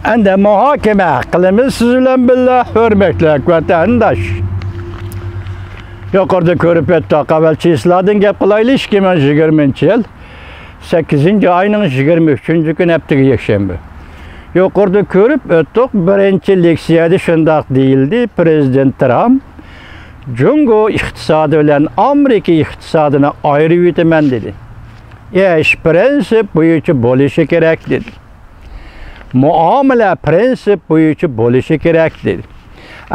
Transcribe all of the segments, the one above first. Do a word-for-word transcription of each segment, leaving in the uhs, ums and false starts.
ئەمدى مۇھاكىمە قىلىمىز سىز بىلەن بىللە، ھۆرمەتلىك ۋەتەنداش. يۇقىرىدا كۆرۈپ ئۆتتۇق. ئەۋۋەل چىسلاردىن گەپ قىلايلى. ئىككى مىڭ يىگىرمىنچى يىل سەككىزىنچى ئاينىڭ يىگىرمە ئۈچىنچى كۈنى، ھەپتىگە يەكشەنبە. يۇقىرىدا كۆرۈپ ئۆتتۇق، بىرىنچى لېكسىيەدە شۇنداق دېيىلدى، پىرېزىدېنت ترامپ جۇڭگو ئىقتىسادى بىلەن ئامېرىكا ئىقتىسادىنى ئايرىۋېتىمەن دېدى. ئىش پىرىنسىپ بويىچە بولۇشى كېرەك دېدى. مۇئامىلە پىرىنسىپ بويىچە بولۇشى كېرەك دېدى.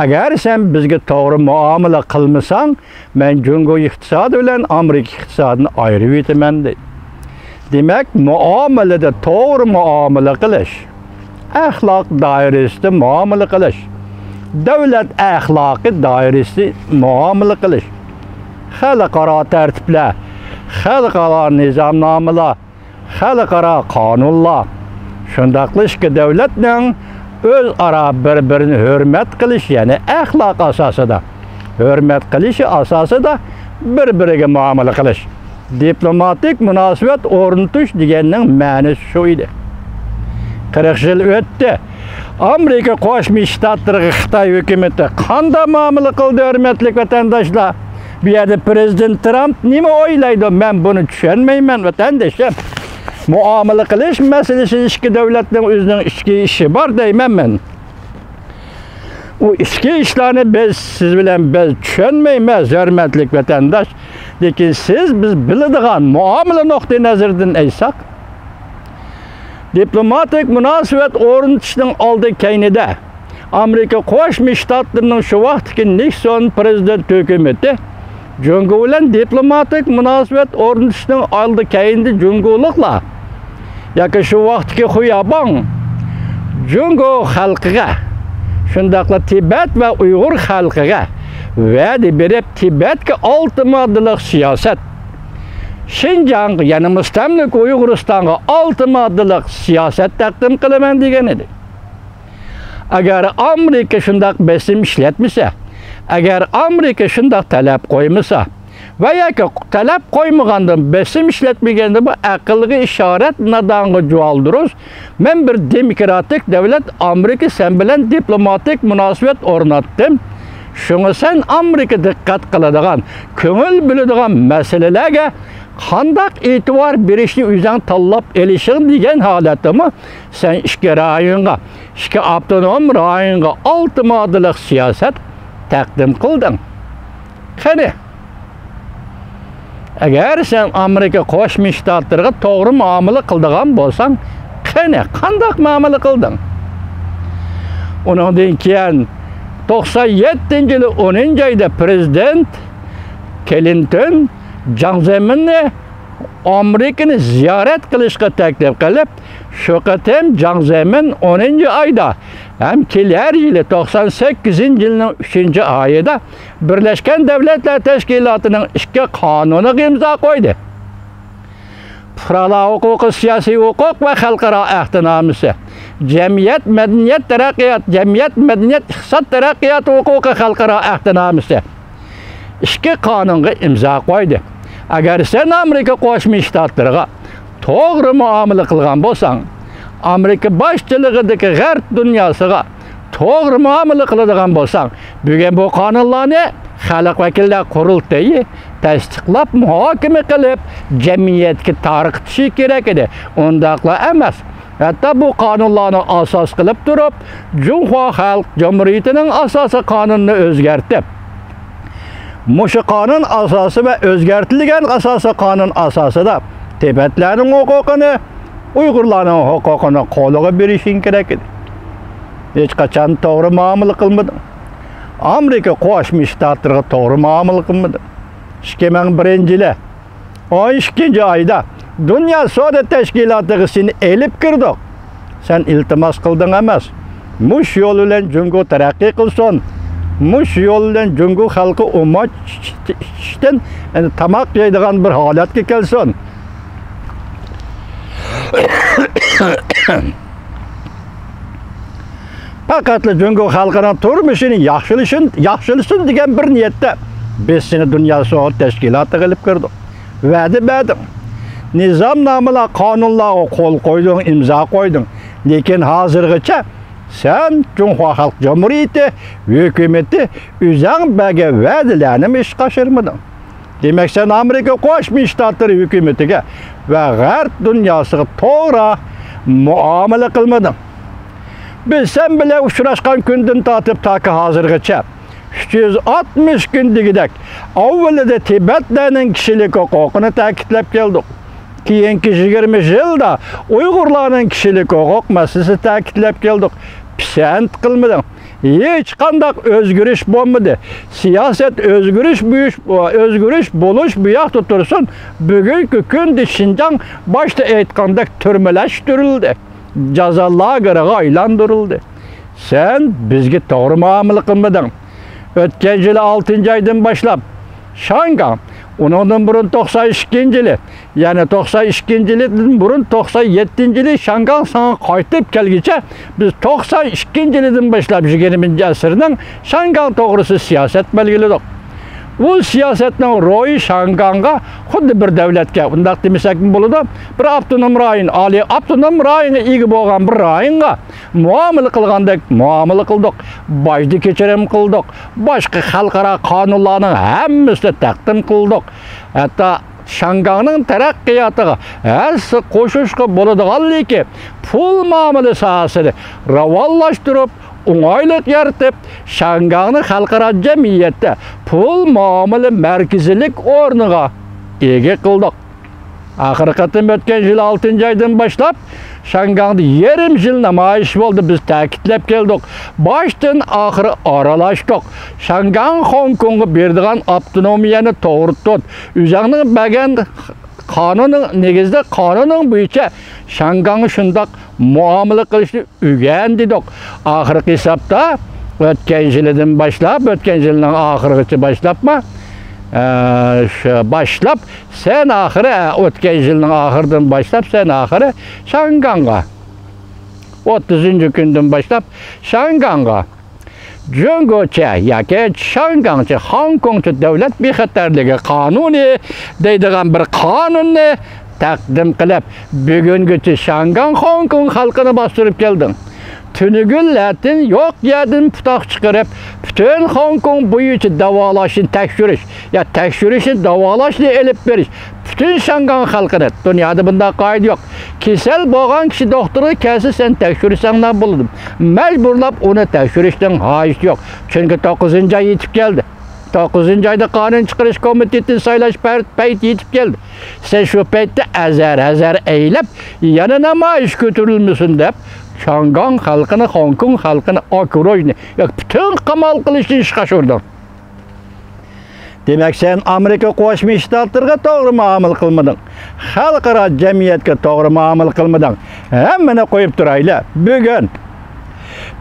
ئەگەر سەن بىزگە توغرا مۇئامىلە قىلمىساڭ، مەن جۇڭگو ئىقتىسادى بىلەن ئامېرىكا ئىقتىسادىنى ئايرىۋېتىمەن دېدى. دېمەك، مۇئامىلىدە توغرا مۇئامىلە قىلىش، ئەخلاق دائىرىسىدە مۇئامىلە قىلىش، دۆلەت ئەخلاقى دائىرىسىدە مۇئامىلە قىلىش، خەلقئارا تەرتىپلەر، خەلقئارا نىزامنامىلار، خەلقئارا قانۇنلار، شۇنداقلا ئىككى دۆلەتنىڭ ئۆزئارا بىر-بىرىنى ھۆرمەت قىلىش، يەنى ئەخلاق ئاساسىدا، ھۆرمەت قىلىشى ئاساسىدا بىر-بىرىگە مۇئامىلە قىلىش. دىپلوماتىك مۇناسىۋەت ئورنىتىش دېگەننىڭ مەنىسى شۇ ئىدى. قىرىق يىل ئۆتتى. ئامېرىكا قوشما شتاتلىرىغا خىتاي ھۆكۈمىتى قانداق مۇئامىلە قىلدى، ھۆرمەتلىك ۋەتەنداشلار؟ بۇ يەردە پىرېزىدېنت ترامپ نېمە ئويلايدۇ؟ مەن بۇنى چۈشەنمەيمەن، ۋەتەندىشىم. مۇئامىلە قىلىش مەسىلىسى ئىككى دۆلەتنىڭ ئۆزىنىڭ ئىچكى ئىشى بار دەيمەن مەن. ئۇ ئىچكى ئىشلارنى بىز سىز بىلەن بىز چۈشەنمەيمىز، ھۆرمەتلىك ۋەتەنداش. لېكىن سىز بىز بىلىدىغان مۇئامىلە نۇقتىئى نەزىرىدىن ئېيتساق، دىپلوماتىك مۇناسىۋەت ئورنىتىشنىڭ ئالدى كەينىدە ئامېرىكا قوشما شتاتلىرىنىڭ شۇ ۋاقىتتىكى نىكسون پىرېزىدېنت ھۆكۈمىتى جۇڭگو بىلەن دىپلوماتىك مۇناسىۋەت ئورنىتىشنىڭ ئالدى كەينىدە جۇڭگولۇقلار ياكى شۇ ۋاقىتتىكى خۇياباڭ جۇڭگو خەلقىگە، شۇنداقلا تىبەت ۋە ئۇيغۇر خەلقىگە ۋەدە بېرىپ، تىبەتكە ئالتە ماددىلىق سىياسەت، شىنجاڭغا، يەنى مۇستەملىكە ئۇيغۇرىستانغا ئالتە ماددىلىق سىياسەت تەقدىم قىلىمەن دېگەن ئىدى. ئەگەر ئامېرىكا شۇنداق بېسىم ئىشلەتمىسە، ئەگەر ئامېرىكا شۇنداق تەلەپ قويمىسا ۋە ياكى تەلەپ قويمىغاندىن، بېسىم ئىشلەتمىگەندە، بۇ ئەقىلگە ئىشارەت، نادانغا جۇۋالدۇرۇز. مەن بىر دېموكراتىك دۆلەت، ئامېرىكا سەن بىلەن دىپلوماتىك مۇناسىۋەت ئورناتتىم. شۇڭا سەن ئامېرىكا دىققەت قىلىدىغان، كۆڭۈل بۆلىدىغان مەسىلىلەرگە قانداق ئېتىبار بېرىشنى ئۆزۈڭ تاللاپ ئېلىشىڭ دېگەن ھالەتتىمۇ سەن ئىككى رايونغا، ئىككى ئاپتونوم رايونغا ئالتە ماددىلىق سىياسەت تەقدىم قىلدىڭ. قېنى؟ ئەگەر سەن ئامېرىكا قوشما شتاتلىرىغا توغرا مۇئامىلە قىلىدىغان بولساڭ، قېنى، قانداق مۇئامىلە قىلدىڭ؟ ئۇنىڭدىن كېيىن توقسان يەتتىنچى يىلى ئونىنچى ئايدا پىرېزىدېنت كلىنتون جاڭ زېمىننى ئامېرىكىنى زىيارەت قىلىشقا تەكلىپ قىلىپ، شۇ قېتىم جاڭ زېمىن ئونىنچى ئايدا ھەم كېلەر يىلى توقسان سەككىزىنچى يىلنىڭ ئۈچىنچى ئايىدا بىرلەشكەن دۆلەتلەر تەشكىلاتىنىڭ ئىككى قانۇنىغا ئىمزا قويدى. پۇقرالار ھوقۇقى، سىياسىي ھوقۇق ۋە خەلقئارا ئەھدىنامىسى، جەمئىيەت مەدەنىيەت تەرەققىيات، جەمئىيەت مەدەنىيەت ئىقتىساد تەرەققىيات ھوقۇقى خەلقئارا ئەھدىنامىسى، ئىككى قانۇنغا ئىمزا قويدى. ئەگەر سەن ئامېرىكا قوشما شتاتلىرىغا توغرا مۇئامىلە قىلغان بولساڭ، ئامېرىكا باشچىلىقىدىكى غەرب دۇنياسىغا توغرا مۇئامىلە قىلىدىغان بولساڭ، بۈگۈن بۇ قانۇنلارنى خەلق ۋەكىللەر قۇرۇلتىيى تەستىقلاپ، مۇھاكىمە قىلىپ، جەمئىيەتكە تارقىتىشى كېرەك ئىدى. ئۇنداقلا ئەمەس. ھەتتا بۇ قانۇنلارنى ئاساس قىلىپ تۇرۇپ، جۇڭخۇا خەلق جۇمھۇرىيىتىنىڭ ئاساسىي قانۇنىنى ئۆزگەرتىپ، مۇشۇ قانۇن ئاساسى ۋە ئۆزگەرتىلگەن ئاساسىي قانۇن ئاساسىدا تىبەتلەرنىڭ ھوقۇقىنى، ئۇيغۇرلارنىڭ ھوقۇقىنى قولىغا بېرىشىڭ كېرەك ئىدى. ھېچقاچان توغرا مۇئامىلە قىلمىدىڭ. ئامېرىكا قوشما شتاتلىرىغا توغرا مۇئامىلە قىلمىدىڭ. ئىككى مىڭ بىرىنچى يىلى ئون ئىككىنچى ئايدا دۇنيا سودا تەشكىلاتىغا سېنى ئېلىپ كىردۇق. سەن ئىلتىماس قىلدىڭ ئەمەس. مۇشۇ يول بىلەن جۇڭگو تەرەققىي قىلسۇن. مۇشۇ يول بىلەن جۇڭگو خەلقى ئۇماچ ئىچىشتىن، يەنى تاماق يەيدىغان بىر ھالەتكە كەلسۇن. پەقەتلا جۇڭگو خەلقىنىڭ تۇرمۇشىنى ياخشىلىشىن-، ياخشىلىسۇن دېگەن بىر نىيەتتە بىز سېنى دۇنيا سودا تەشكىلاتىغا ئېلىپ كىردۇق. ۋەدە بەردىڭ. نىزامنامىلار، قانۇنلارغا قول قويدۇڭ، ئىمزا قويدۇڭ. لېكىن ھازىرغىچە سەن جۇڭخۇا خەلق جۇمھۇرىيىتى ھۆكۈمىتى ئۆزەڭ بەرگەن ۋەدىلەرنىمۇ ئىشقا ئاشۇرمىدىڭ. دېمەك، سەن ئامېرىكا قوشما شتاتلىرى ھۆكۈمىتىگە ۋە غەرب دۇنياسىغا توغرا مۇئامىلە قىلمىدىڭ. بىز سەن بىلەن ئۇچراشقان كۈندىن تارتىپ تاكى ھازىرغىچە ئۈچ يۈز ئاتمىش كۈن دېگۈدەك، ئاۋۋىلىدا تىبەتلەرنىڭ كىشىلىك ھوقۇقىنى تەكىتلەپ كەلدۇق. كېيىنكى يىگىرمە يىلدا ئۇيغۇرلارنىڭ كىشىلىك ھوقۇق مەسىلىسىنى تەكىتلەپ كەلدۇق. پىسەنت قىلمىدىڭ. ھېچقانداق ئۆزگىرىش بولمىدى. سىياسەت ئۆزگىرىش بۇيۇش-، ئۆزگىرىش بولۇش بۇ ياقتا تۇرسۇن، بۈگۈنكى كۈندە شىنجاڭ باشتا ئېيتقاندەك تۈرمىلەشتۈرۈلدى. جازا لاگېرىغا ئايلاندۇرۇلدى. سەن بىزگە توغرا مۇئامىلە قىلمىدىڭ. ئۆتكەن يىلى ئالتىنچى ئايدىن باشلاپ شاڭگاڭ، ئۇنىڭدىن بۇرۇن توقسان ئىككىنچى يىلى، يەنى توقسان ئىككىنچى يىلىدىن بۇرۇن توقسان يەتتىنچى يىلى شاڭگاڭ ساڭا قايتىپ كەلگۈچە بىز توقسان ئىككىنچى يىلىدىن باشلاپ يىگىرمىنچى ئەسىرنىڭ شاڭگاڭ توغرىسىدا سىياسەت بەلگىلىدۇق. بۇ سىياسەتنىڭ روھى شاڭگاڭغا خۇددى بىر دەۋلەتكە، ئۇنداق دېمىسەكمۇ بولىدۇ، بىر ئاپتونوم رايون، ئالىي ئاپتونوم رايونغا ئىگە بولغان بىر رايونغا مۇئامىلە قىلغاندەك مۇئامىلە قىلدۇق. باجدا كەچۈرۈم قىلدۇق. باشقا خەلقئارا قانۇنلارنىڭ ھەممىسىنى تەقدىم قىلدۇق. ھەتتا شاڭگاڭنىڭ تەرەققىياتىغا ھەسسە قوشۇشقا بولىدىغانلىكى پۇل مۇئامىلە ساھەسىنى راۋانلاشتۇرۇپ، ئوڭايلىق يارىتىپ، شاڭگاڭنى خەلقئارا جەمئىيەتتە پۇل مۇئامىلە مەركىزىلىك ئورنىغا ئىگە قىلدۇق. ئاخىرقى قېتىم ئۆتكەن يىل ئالتىنچى ئايدىن باشلاپ شاڭگاڭدا يېرىم يىل نامايىش بولدى. بىز تەكىتلەپ كەلدۇق. باشتىن ئاخىر ئارىلاشتۇق. شاڭگاڭ خوڭكوڭغا بېرىدىغان ئاپتونومىيەنى توغرا تۇت. ئۆزۈڭنىڭ بەرگەن قانۇننىڭ نېگىزىدە، قانۇننىڭ بويىچە شاڭگاڭغا شۇنداق مۇئامىلە قىلىشنى ئۆگەن دېدۇق. ئاخىرقى ھېسابتا ئۆتكەن يىلىدىن باشلاپ، ئۆتكەن يىلنىڭ ئاخىرىغىچە باشلاپما، ئە، شۇ باشلاپ، سەن ئاخىرى، ئە، ئۆتكەن يىلنىڭ ئاخىرىدىن باشلاپ سەن ئاخىرى شاڭگاڭغا، ئوتتۇزىنچى كۈندىن باشلاپ شاڭگاڭغا جۇڭگوچە ياكى شاڭگاڭچە، خوڭكوڭچە دۆلەت بىخەتەرلىكى قانۇنى دەيدىغان بىر قانۇننى تەقدىم قىلىپ، بۈگۈنگىچە شاڭگاڭ خوڭكوڭ خەلقىنى باستۇرۇپ كەلدىڭ. تۈنۈگۈن لەتىن يوق يەردىن پۇتاق چىقىرىپ، پۈتۈن خوڭكوڭ بويىچە داۋالاشنى تەكشۈرۈش، يا تەكشۈرۈشنى داۋالاشنى ئېلىپ بېرىش، پۈتۈن شاڭگاڭ خەلقىنى، دۇنيادا بۇنداق قائىدە يوق. كېسەل بولغان كىشى دوختۇرغا كەلسە، سەن تەكشۈرسەڭلا بولىدۇ. مەجبۇرلاپ ئۇنى تەكشۈرۈشنىڭ ھاجىتى يوق. چۈنكى توققۇزىنچى ئاي يېتىپ كەلدى. توققۇزىنچى ئايدا قانۇن چىقىرىش كومىتېتىنى سايلاش پەر-، پەيتى يېتىپ كەلدى. سەن شۇ پەيتتە ئەزەر-ھەزەر ئەيلەپ، يەنە نامايىش كۆتۈرۈلمىسۇن دەپ، شاڭگاڭ خەلقىنى، خوڭكوڭ خەلقىنى ئاكروژنى ياكى پۈتۈن قامال قىلىشنى ئىشقا ئاشۇردۇڭ. دېمەك، سەن ئامېرىكا قوشما شتاتلىرىغا توغرا مۇئامىلە قىلمىدىڭ. خەلقئارا جەمئىيەتكە توغرا مۇئامىلە قىلمىدىڭ. ھەممىنى قويۇپ تۇرايلى. بۈگۈن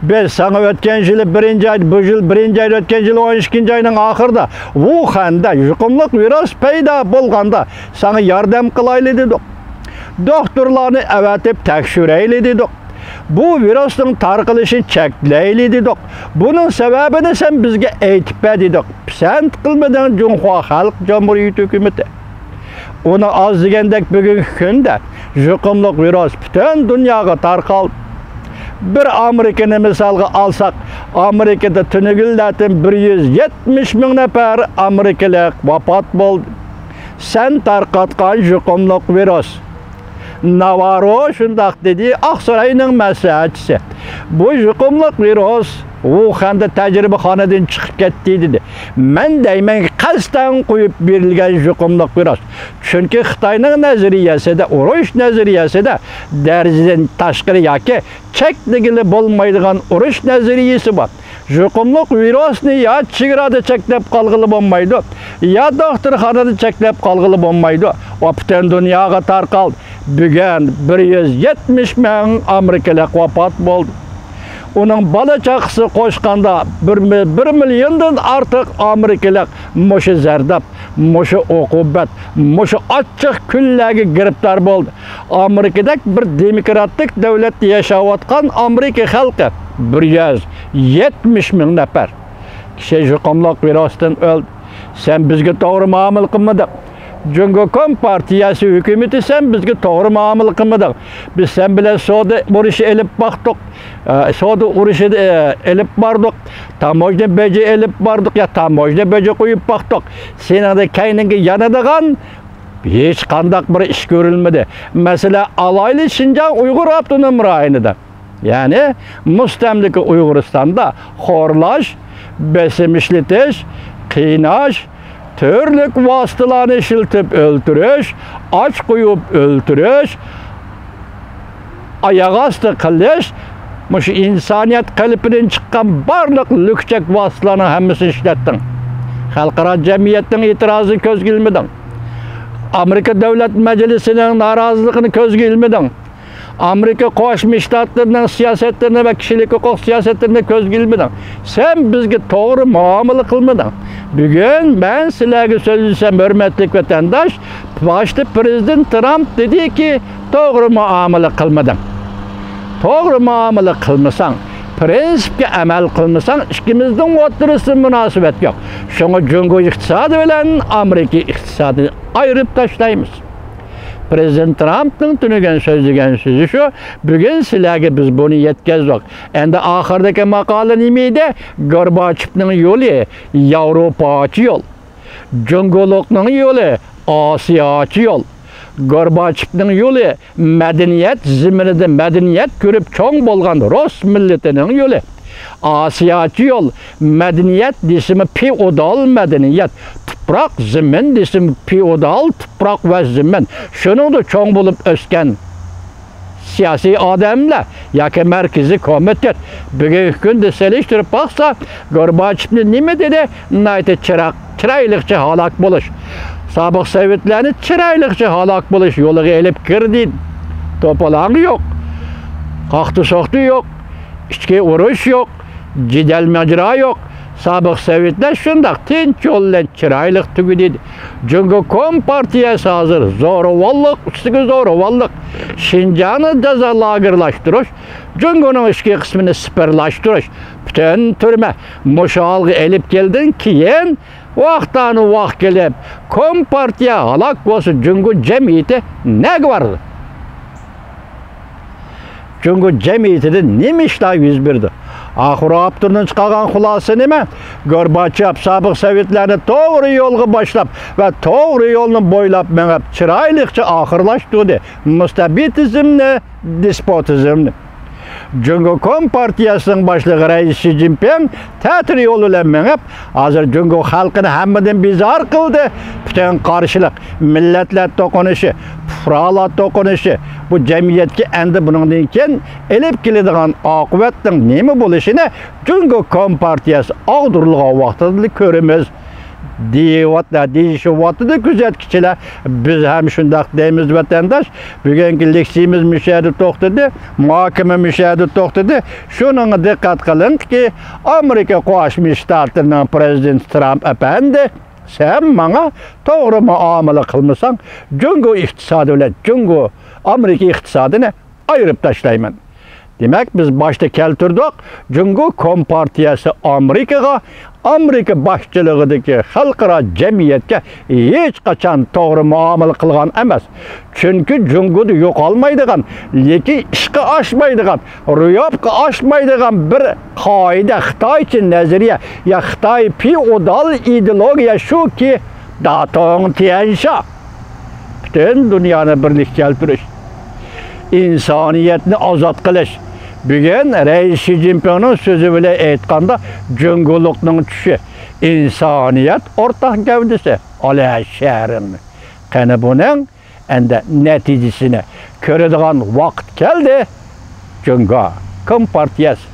بىز ساڭا ئۆتكەن يىلى بىرىنچى ئاي، بۇ يىل بىرىنچى ئايدا، ئۆتكەن يىلى ئون ئىككىنچى ئاينىڭ ئاخىرىدا ۋۇخەندە يۇقۇملۇق ۋىرۇس پەيدا بولغاندا ساڭا ياردەم قىلايلى دېدۇق. دوختۇرلارنى ئەۋەتىپ تەكشۈرەيلى دېدۇق. بۇ ۋىرۇسنىڭ تارقىلىشىنى چەكلەيلى دېدۇق. بۇنىڭ سەۋەبىنى سەن بىزگە ئېيتىپ بەر دېدۇق. پىسەنت قىلمىدىڭ جۇڭخۇا خەلق جۇمھۇرىيىتى ھۆكۈمىتى. ئۇنىڭ ئاز دېگەندەك بۈگۈنكى كۈندە يۇقۇملۇق ۋىرۇس پۈتۈن دۇنياغا تارقالدى. بىر ئامېرىكىنى مىسالغا ئالساق، ئامېرىكىدا تۈنۈگۈنلەتىن بىر يۈز يەتمىش مىڭ نەپەر ئامېرىكىلىق ۋاپات بولدى. سەن تارقاتقان يۇقۇملۇق ۋىرۇس. ناۋاررو شۇنداق دېدى، ئاقساراينىڭ مەسلىھەتچىسى. بۇ يۇقۇملۇق ۋىرۇس ۋۇخەندە تەجرىبىخانىدىن چىقىپ كەتتى دېدى. مەن دەيمەن، قەستەن قويۇپ بېرىلگەن يۇقۇملۇق ۋىرۇس. چۈنكى خىتاينىڭ نەزەرىيەسىدە، ئۇرۇش نەزەرىيەسىدە دەرىجىدىن تاشقىرى ياكى چەكلىگىلى بولمايدىغان ئۇرۇش نەزەرىيىسى بار. يۇقۇملۇق ۋىرۇسنى يا چېگرادا چەكلەپ قالغىلى بولمايدۇ، يا دوختۇرخانىدا چەكلەپ قالغىلى بولمايدۇ. ئۇ پۈتۈن دۇنياغا تارقالدى. بۈگۈن بىر يۈز يەتمىش مىڭ ئامېرىكىلىق ۋاپات بولدى. ئۇنىڭ بالا-چاقىسى قوشقاندا بىر مىل-، بىر مىليوندىن ئارتۇق ئامېرىكىلىق مۇشۇ زەرداب، مۇشۇ ئوقۇبەت، مۇشۇ ئاچچىق كۈنلەرگە گىرىپتار بولدى. ئامېرىكىدەك بىر دېموكراتىك دۆلەتتە ياشاۋاتقان ئامېرىكا خەلقى بىر يۈز يەتمىش مىڭ نەپەر كىشى يۇقۇملۇق ۋىرۇستىن ئۆلدى. سەن بىزگە توغرا مۇئامىلە قىلمىدىڭ. جۇڭگو كومپارتىيەسى ھۆكۈمىتى، سەن بىزگە توغرا مۇئامىلە قىلمىدىڭ. بىز سەن بىلەن سودا ئۇرۇشى ئېلىپ باقتۇق. ئە، سودا ئۇرۇشى، ئە، ئېلىپ باردۇق. تاموژنا بېجى ئېلىپ باردۇق، يا تاموژنا بېجى قويۇپ باقتۇق. سېنىڭدە كەينىڭگە يانىدىغان ھېچقانداق بىر ئىش كۆرۈلمىدى. مەسىلەن، ئالايلى شىنجاڭ ئۇيغۇر ئاپتونوم رايونىدا، يەنى مۇستەملىكە ئۇيغۇرىستاندا خورلاش، بېسىم ئىشلىتىش، قىيناش، تۈرلۈك ۋاسىتىلارنى ئىشلىتىپ ئۆلتۈرۈش، ئاچ قويۇپ ئۆلتۈرۈش، ئاياغ ئاستى قىلىش، مۇشۇ ئىنسانىيەت قېلىپىدىن چىققان بارلىق لۈكچەك ۋاسىتىلارنىڭ ھەممىسىنى ئىشلەتتىڭ. خەلقئارا جەمئىيەتنىڭ ئېتىرازىنى كۆزگە ئىلمىدىڭ. ئامېرىكا دۆلەت مەجلىسىنىڭ نارازىلىقىنى كۆزگە ئىلمىدىڭ. ئامېرىكا قوشما شتاتلىرىنىڭ سىياسەتلىرىنى ۋە كىشىلىك ھوقۇق سىياسەتلىرىنى كۆزگە ئىلمىدىڭ. سەن بىزگە توغرا مۇئامىلە قىلمىدىڭ. بۈگۈن مەن سىلەرگە سۆزلىسەم، ھۆرمەتلىك ۋەتەنداش، باشتا پىرېزىدېنت ترامپ دېدىكى، توغرا مۇئامىلە قىلمىدىڭ. توغرا مۇئامىلە قىلمىساڭ، پىرىنسىپكە ئەمەل قىلمىساڭ، ئىككىمىزنىڭ ئوتتۇرىسىدا مۇناسىۋەت يوق. شۇڭا جۇڭگو ئىقتىسادى بىلەن ئامېرىكا ئىقتىسادىنى ئايرىپ تاشلايمىز. پىرېزىدېنت ترامپنىڭ تۈنۈگۈن سۆزلىگەن سۆزى شۇ، بۈگۈن سىلەرگە بىز بۇنى يەتكۈزدۇق. ئەمدى ئاخىرىدىكى ماقالە نېمە ئىدى؟ گورباچېۋنىڭ يولى ياۋروپاچە يول. جۇڭگولۇقنىڭ يولى ئاسىياچە يول. گورباچېۋنىڭ يولى مەدەنىيەت زېمىنىدا مەدەنىيەت كۆرۈپ چوڭ بولغان رۇس مىللىتىنىڭ يولى. ئاسىياچە يول، مەدەنىيەت دېسىمۇ فېئودال مەدەنىيەت، تۇپراق زېمىن دېسىمۇ فېئودال تۇپراق ۋە زېمىن. شۇنىڭدا چوڭ بولۇپ ئۆسكەن سىياسىي ئادەملەر ياكى مەركىزىي كومىتېت بۈگۈنكى كۈندە سېلىشتۇرۇپ باقسا، گورباچېۋنى نېمە دېدى؟ ناھايىتى چىراغ، چىرايلىقچە ھالاك بولۇش. سابىق سوۋېتلەرنى چىرايلىقچە ھالاك بولۇش يولىغا ئېلىپ كىردى. توپىلاڭ يوق، قاقتى-سوقتى يوق، ئىچكى ئۇرۇش يوق، جېدەل ماجىرا يوق. سابىق سوۋېتلەر شۇنداق تىنچ يول بىلەن چىرايلىق تۈگىدى. جۇڭگو كومپارتىيەسى ھازىر زورىۋاللىق ئۈستىگە زورىۋاللىق. شىنجاڭنى جازا لاگېرلاشتۇرۇش، جۇڭگونىڭ ئىچكى قىسمىنى سىپىرلاشتۇرۇش، پۈتۈن تۈرمە مۇشۇ ھالغا ئېلىپ كەلدىن كېيىن، ۋاقتانۇ ۋاق كېلىپ، كومپارتىيە ھالاك بولسا، جۇڭگو جەمئىيىتى نەگە بارىدۇ؟ جۇڭگو جەمئىيىتىدە نېمە ئىشلار يۈز بېرىدۇ؟ ئاخىرى ئاپتوردىن چىقارغان خۇلاسە نېمە؟ گورباچېۋ سابىق سوۋېتلەرنى توغرا يولغا باشلاپ ۋە توغرا يولنى بويلاپ مېڭىپ، چىرايلىقچە ئاخىرلاشتۇردى مۇستەبىتىزمنى، دېسپوتىزمنى. جۇڭگو كومپارتىيەسىنىڭ باشلىقى رەئىس شى جىنپىڭ تەتۈر يول بىلەن مېڭىپ، ھازىر جۇڭگو خەلقىنى ھەممىدىن بىزار قىلدى. پۈتۈن قارشىلىق، مىللەتلەر توقۇنۇشى، پۇقرالار توقۇنۇشى، بۇ جەمئىيەتكە ئەمدى بۇنىڭدىن كېيىن ئېلىپ كېلىدىغان ئاقىۋەتنىڭ نېمە بولۇشىنى جۇڭگو كومپارتىيەسى ئاغدۇرۇلغان ۋاقتىدا كۆرىمىز. دېيىۋات-، دېيىشىۋاتىدۇ كۆزەتكۈچىلەر. بىز ھەم شۇنداق دەيمىز، ۋەتەنداش. بۈگۈنكى لېكسىيىمىز مۇشۇ يەردە توختىدى، مۇھاكىمە مۇشۇ يەردە توختىدى. شۇنىڭغا دىققەت قىلىڭكى، ئامېرىكا قوشما شتاتلىرىنىڭ پىرېزىدېنتى ترامپ ئەپەندى، سەن ماڭا توغرا مۇئامىلە قىلمىساڭ، جۇڭگو ئىقتىسادى بىلەن جۇڭگو ئامېرىكا ئىقتىسادىنى ئايرىپ تاشلايمەن. دېمەك، بىز باشتا كەلتۈردۇق، جۇڭگو كومپارتىيەسى ئامېرىكىغا، ئامېرىكا باشچىلىقىدىكى خەلقئارا جەمئىيەتكە ھېچقاچان توغرا مۇئامىلە قىلغان ئەمەس. چۈنكى جۇڭگودا يوقالمايدىغان، لېكىن ئىشقا ئاشمايدىغان، روياپقا ئاشمايدىغان بىر قائىدە، خىتايچە نەزەرىيە يا خىتاي فېئودال ئىدېئولوگىيە شۇكى، داتوڭ تيەنشا، پۈتۈن دۇنيانى بىرلىككە كەلتۈرۈش، ئىنسانىيەتنى ئازاد قىلىش. بۈگۈن رەئىس شى جىنپىڭنىڭ سۆزى بىلەن ئېيتقاندا، جۇڭگولۇقنىڭ چۈشى، ئىنسانىيەت ئورتاق گەۋدىسى، ئالە شەھىرىڭنى. قېنى بۇنىڭ ئەندى نەتىجىسىنى كۆرىدىغان ۋاقىت كەلدى. جۇڭگو كومپارتىيەسى